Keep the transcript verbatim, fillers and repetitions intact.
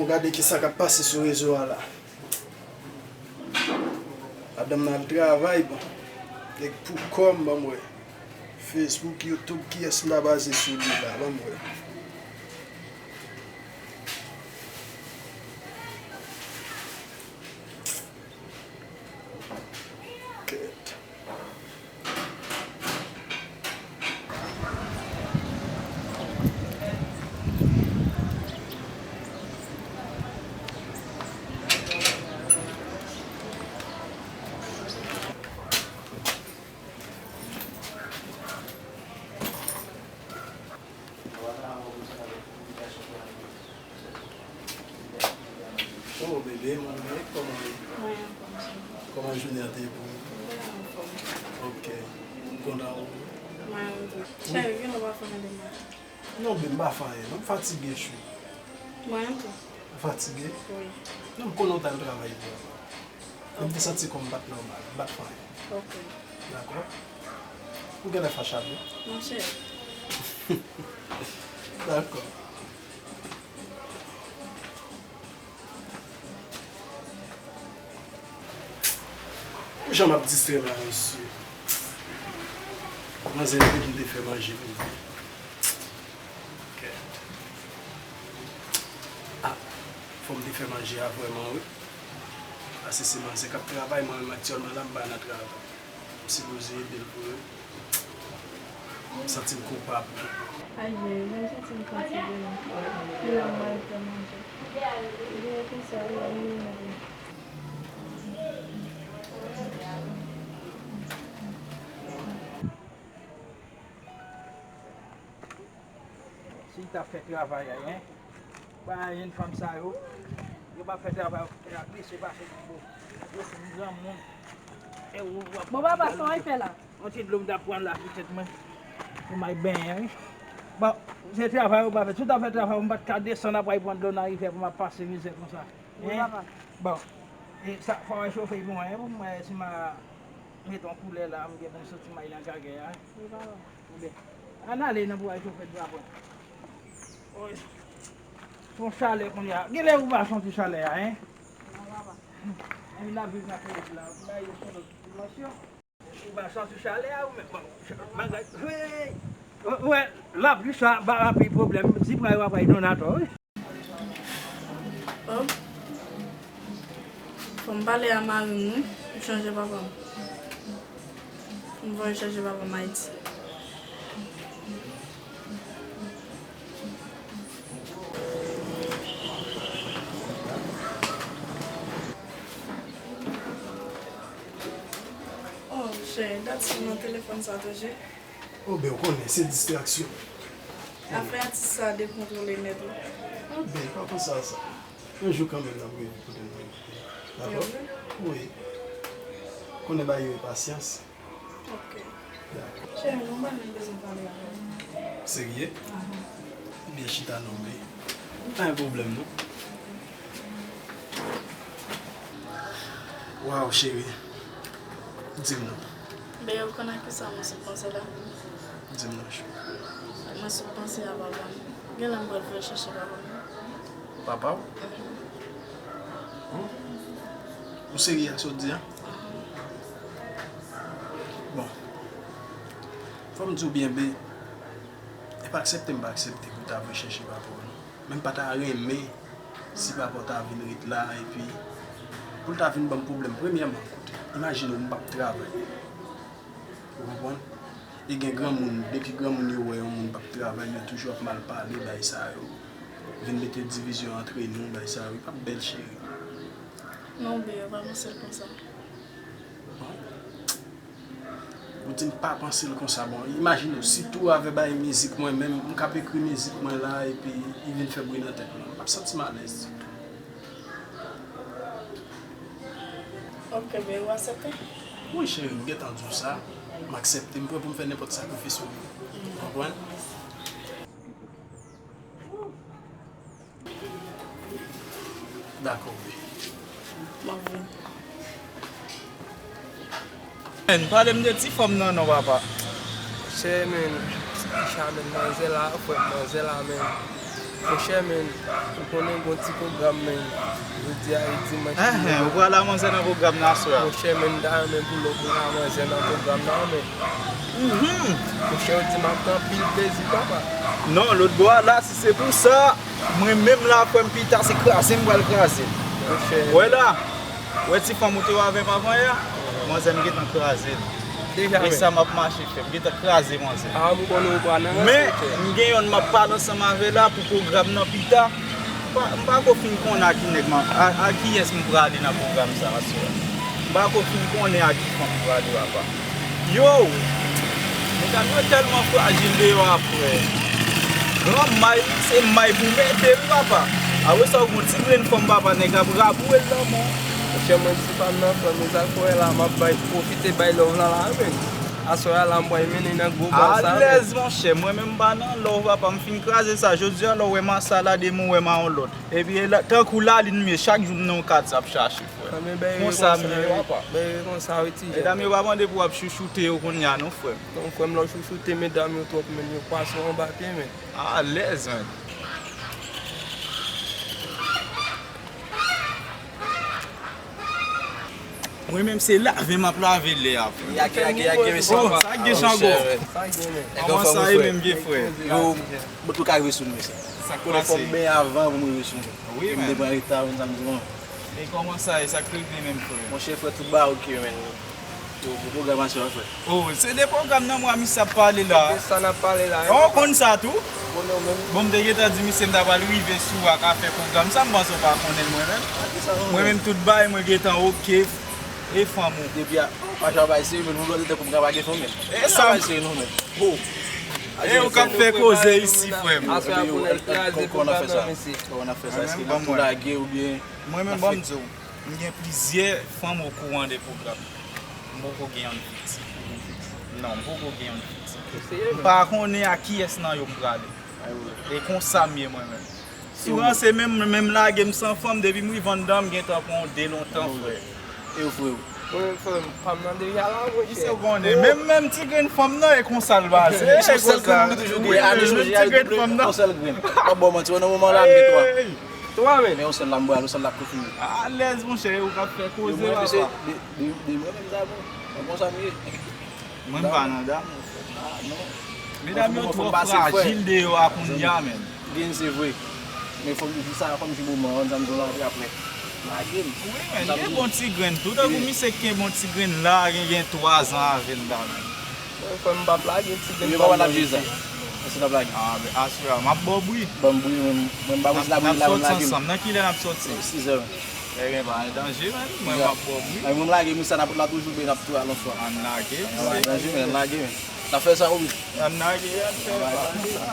Gade kisa k ap pase sou rezo a la. Madanm nan al travay, bon. Nèg pou kò m, ban m wè. Facebook, YouTube, kiyès m ta baze sou li la, ban m wè. Kèt. Oh, bebe, mwen, kòman w ye? Mwen anfòm, cheri. Kòman jounen an te ye pou ou? Mwen anfòm. Ok. M kontan wè w. Mwen menm tou. Cheri, vin, nou pa fè anyen demen. Non, bebe, m pa fè anyen, non. M fatige, chou. Mwen tou. Ou fatige? Wi. Non, m konnen w t al travay vre. Menm te santi kò m bat nòmal, m bat fè anyen. Ok. Dakò? Ou genlè fache avè m? Monchè. Dakò. Ou jan m ap distrè la, mesye. Manzè di m te fè manje pou mwen. Ok. Ah, fò m te fè manje a vrèman, wi. Paske se manzè k ap travay, mwen menm aktyèlman la, m pa nan travay. M sipoze ede l pou yo. M santi m koupab. Ay, jere, mwen santi m fatige, wi. Kilè m al fè manje? Jere konsa, wi, wi, wi. Si l ta fè travay la, en. Ba jenn fanm sa yo, yo pa fè travay yo fè a plis, yo pa fè bon. Yo fin granmoun. E ou, w ap... Bon, papa, sa w fè la? Yon ti dlo m t ap pran la sou tèt mwen. Pou m al benyen, wi. Bon, se travay yo pa fè. Si w ta fè travay yo, m pa t ka desann ap al pran dlo nan rivyè pou m ap pase mizè konsa. Wi, papa. Bon, e sa, fò w al chofe pou mwen, en, pou m wè si m a mete yon koulè la, m gen pou m soti m al nan gagè a. Wi, papa. Ebyen, ann ale non pou w al chofe dlo a pou mwen. Oy. Se yon chalè kounye a. Genlè ou pa santi chalè a, en? Non, papa. Menm lavi nan peyi la, ou bay yon lòt dimansyon. Ou pa santi chalè a, ou menm, bon, bagay, hey! Ou wè, lapli sa, pa anpil pwoblèm, si pray w ap pray Donatò, wi. Oh. Fò m pale a mari m, wi. M chanje papa m. M voye chèche papa m Ayiti. Oh, cheri, dat sou nan telefòn sa toujou. Oh, ben, ou konnen, se distraksyon. Afè atis sa dekontwole nèt, wi. Ah, ben, pa panse a sa. Yon jou kanmenm, n ap rive kote n vle. Dakò? Wi. Konnen bagay yo e pasyans. Ok. Dakò. Cheri, gon bagay mwen bezwen pale avè w. Serye? Ahan. Byen chita non, men. Pa gen pwoblèm, non. Waw, cheri. Di m non. Ben, ou konn ak kisa mwen sot panse la? Di m non, chou. Mwen sot panse a papa m. Genlè m pral fè chèche papa m. Papa w? Mhm. Ou serye ak sa w di a? Mhm. Bon. Fò m di w byen, ben, e pa aksepte m pa aksepte pou w ta voye chèche papa w, non. Men m pa ta renmen si papa w ta vin ret la, epi pou l ta vin ban m pwoblèm. Premyèman, koute, imajine w, m p ap travay. Ou konprann? E gen granmoun, depi granmoun yo wè yon moun p ap travay, yo toujou ap mal pale, bay sa yo. Vin mete divizyon antre nou, bay sa yo. Li p ap bèl, cheri. Non, Ben, yo pa panse l konsa. Bon. Ou di m pa panse l konsa. Bon, imajine w, sitou avè bay mizik mwen menm, m k ap ekri mizik mwen la, epi li vin fè bri nan tèt mwen. M p ap santi m alèz ditou. Ok, Ben, ou aksepte? Wi, cheri, m gentan di w sa. M aksepte, m prè pou m fè nenpòt sakrifis ou vle. Ou konprann? Dakò, wi. M ap vini. Men, pale m de ti fanm nan non, papa. Chè, men, Richard, men, manzè la, frè m, manzè la, men. Monchè, men, ou konnen gon ti pwogram, men, jodi a e dimanch. Enhen, ou pral a manzè nan pwogram nan aswè a? Monchè, men, m ta renmen pou lòt bò a manzè nan pwogram nan, men. Mhm. Monchè, ou di m ap gen anpil plezi, papa. Non, lòt bò a la, si se pou sa, mwen menm la, frè m, pita, se kraze m pral kraze. Monchè. Wè la, wè ti fanm ou te wè avè m avan yè a? Manzè m gentan kraze l. Deja, e men. Sa m ap mache fè, m gentan kraze manzè. A, m konnen ou pa nan ranse, men, monchè. M gen yonn m ap pale ansanm avè l la pou pwogram nan pita. M pa, m pa ko fin konnen a ki nèg m a, a, a kiyès m prale nan pwogram sa aswè a. M pa ko fin konnen a ki fanm m prale, papa. Yo! Medam yo tèlman frajil deyò a, frè. Gran may, se may pou mete, wi, papa. Apre sa, ou gon ti grenn fanm, papa, nèg ap raboure l nan men w. Monchè, mwen di pa m nan fanm, e sa k fè w wè la, m ap bay, pwofite bay love la, la, men. Aswè a la, m pral mennen nan gwo bal sa, men. Alèz, monchè, mwen menm m pa nan love, papa, m fin kraze sa. Jodi a, lè w wè m a sa la, demen w wè m a yon lòt. Epi, e la, tankou lalin m ye, chak jou m nan yon katye ap chache, frè. Konsa m ye, papa. Bèl konsa, wi, ti jèn. Medam yo pa mande pou w ap chouchoute yo kounye a, non, frè m. Non, frè m, lè w chouchoute medam yo twòp, men, yo pase w anba pye, men. Alèz, men. Mwen menm se lave m ap lave lè a, frè. Yake, yake, yake, mesye. Oh, sa gen chango. Sa gen, men. Kòman sa ye menm, vye frè? Yo, bout ou ka rive sou nou, mesye. Sa k pase? Fò m ben avan pou m rive sou nou. Wi, men. M te pran reta, men sa m di, bon. E kòman sa ye? Sa k rive menm, frè? Monchè, frè, tout bagay oke, men. Yo, pou pwogram aswè a, frè. Oh, se de pwogram nan mwa misye ap pale la. Se sa n ap pale la, wi. Oh, ou konn sa tou? Konnen w menm. Bon, m te gentan di misye m ta pral rive sou ak afè pwogram sa, m panse w pa konnen l mwen menm. Mwen menm tout bagay mwen gentan oke, e fanm ou. Depi a, pa jan bay serye, men nou lòt tankou m ka pa gen fanm, men. E sa bay serye non, men. Oh. E ou k ap fè koze isi, frè m. Aswè a pou n al kraze pwogram nan, mesye. Kòman n ap fè sa? Èske n ap tou lage oubyen? Mwen menm, ban m di w, m gen plizyè fanm okouran de pwogram. M poko gen youn fiks. Non, m poko gen youn fiks. M pa konnen a kiyès nan yo m prale. E konsa m ye mwen menm. Si w ranse menm, menm lage m san fanm, depi m rive anndan, m gentan pran yon de lontan, frè. E w, frè w? Mwen menm, frè m, fanm nan deja la, monchè. Kisa w konnen? Menm, menm ti grenn fanm nan, e konsa l pase. E konsa. Wi, menm ti grenn fanm nan. Yon sèl grenn. M ap ba w manti, nan moman la, m gen twa. Twa, men. Men yon sèl la m pral, yon sèl la k tou fini. Alèz, monchè, ou ka fè koze, papa. De, de, de mwen menm sa bon. Mwen konsa m ye. Mwen pa nan damou, frè. Ah, non. Medam yo twò frajil deyò a kounye a, men. Gen, se vre. Men fò m di sa, kòm si moman an, sa m di w la, epi apre. Lage m. Wi, men, gen bon ti grenn tou. Tankou misye k gen bon ti grenn la, gen, gen twa zan avè l la, men. Mwen, frè m, m p ap lage ti grenn fanm nan, mesye. Èske n ap lage? Ah, men aswè a, m ap ba w bri. Ban m bri, mwen, mwen m pa konn si n ap bri la, mwen lage m. Nan kilè n ap sòti? Sizè, men. Ebyen, pa gen danje, men. Mwen, m ap ba w bri. Ay, mwen, m lage, men sa n ap la toujou, men n ap tou al answa. Ann lage, pa gen danje, men, ann lage, men. N ap fè sa, wi. Ann lage, ann fè sa.